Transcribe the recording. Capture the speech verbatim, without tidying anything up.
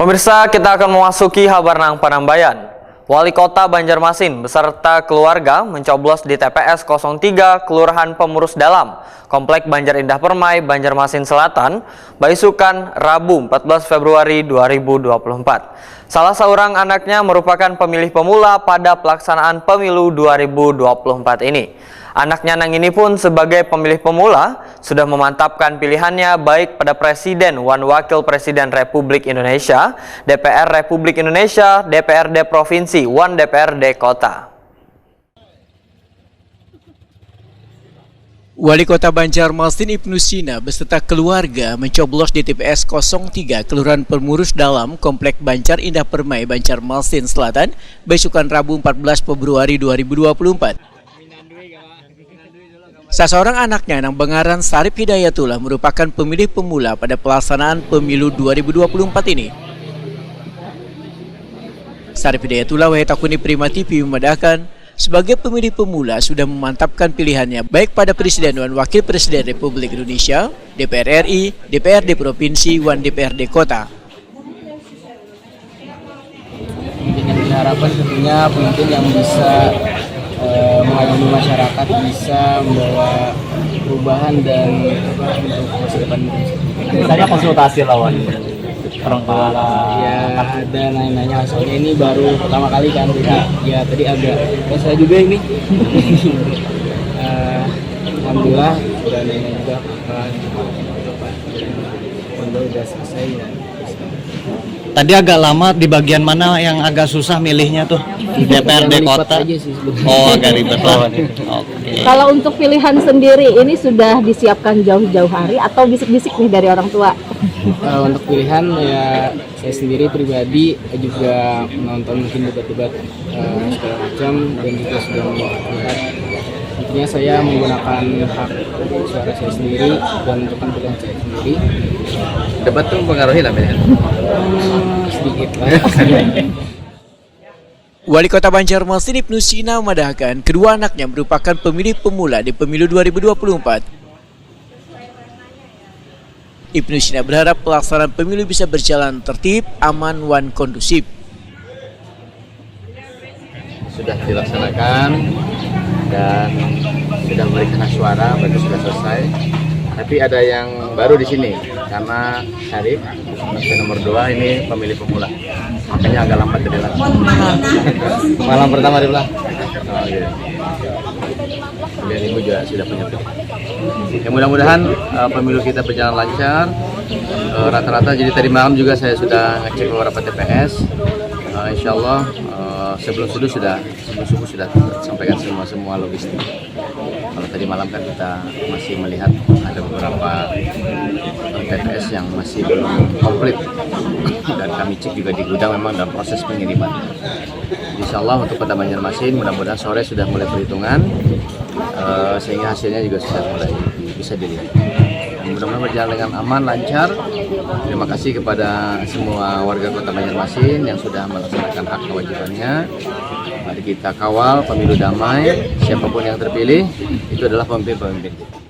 Pemirsa, kita akan memasuki habar nang panambayan. Wali Kota Banjarmasin beserta keluarga mencoblos di T P S kosong tiga Kelurahan Pemurus Dalam, Komplek Banjar Indah Permai, Banjarmasin Selatan, baisukan Rabu empat belas Februari dua ribu dua puluh empat. Salah seorang anaknya merupakan pemilih pemula pada pelaksanaan pemilu dua ribu dua puluh empat ini. Anaknya nang ini pun sebagai pemilih pemula sudah memantapkan pilihannya baik pada Presiden wan Wakil Presiden Republik Indonesia, D P R Republik Indonesia, D P R D Provinsi, wan D P R D Kota. Wali Kota Banjarmasin Ibnu Sina beserta keluarga mencoblos di T P S kosong tiga Kelurahan Permurus Dalam, Komplek Banjar Indah Permai, Banjarmasin Selatan, besukan Rabu empat belas Februari dua ribu dua puluh empat. Saseorang anaknya nang bangaran Sarip Hidayatullah merupakan pemilih pemula pada pelaksanaan pemilu dua ribu dua puluh empat ini. Sarip Hidayatullah wahai takuni Prima T V memadahakan, sebagai pemilih pemula sudah memantapkan pilihannya baik pada Presiden wan Wakil Presiden Republik Indonesia, D P R R I, D P R D Provinsi, wan D P R D Kota. Dengan harapan tentunya pemimpin yang bisa, eh, mengayomi masyarakat, bisa membawa perubahan dan apa, untuk masa depan bangsa. Misalnya konsultasi lawan orang tua. Ya, ada nanya-nanya, soalnya ini baru pertama kali kan, jadi ya, tadi agak resah juga ini. Eh, alhamdulillah udah nanya juga, apa, udah selesai ya. Tadi agak lama, di bagian mana yang agak susah milihnya tuh? Di D P R D Yang lipat kota. Aja sih sebenarnya. Oh, agak ribet lawan itu. Oke. Kalau untuk pilihan sendiri, ini sudah disiapkan jauh-jauh hari atau bisik-bisik nih dari orang tua? Eh, untuk pilihan ya, saya sendiri pribadi juga menonton mungkin debat-debat, eh, segala macam, dan juga sudah melihat. Intinya saya menggunakan hak suara saya sendiri dan menentukan pilihan saya sendiri. Debat tuh mempengaruhi lah pilihan. Hmm, sedikit lah. Wali Kota Banjarmasin Ibnu Sina memadahkan kedua anaknya merupakan pemilih pemula di pemilu dua ribu dua puluh empat. Ibnu Sina berharap pelaksanaan pemilu bisa berjalan tertib, aman, wan kondusif. Sudah dilaksanakan dan sudah memberikan hak suara, berarti sudah selesai. Tapi ada yang baru di sini karena Syarif, nomor dua, ini pemilih pemula, makanya agak lambat tadi lah. Malam pertama di belah. Oh, iya. Kemudian ibu juga sudah punya. Ya, mudah-mudahan, eh, pemilu kita berjalan lancar. Eh, rata-rata, jadi tadi malam juga saya sudah ngecek beberapa T P S. Eh, insya Allah, eh, sebelum subuh sudah sebelum subuh sudah sampaikan semua semua logistik. Kalau tadi malam kan kita masih melihat ada beberapa T P S yang masih belum komplit, dan kami cek juga di gudang memang dalam proses pengiriman. Insya Allah untuk Kota Banjarmasin, mudah-mudahan sore sudah mulai perhitungan, eh, sehingga hasilnya juga sudah mulai bisa dilihat. Dan mudah-mudahan berjalan dengan aman, lancar. Terima kasih kepada semua warga Kota Banjarmasin yang sudah melaksanakan hak kewajibannya. Mari kita kawal pemilu damai. Siapapun yang terpilih, itu adalah pemimpin-pemimpin kita.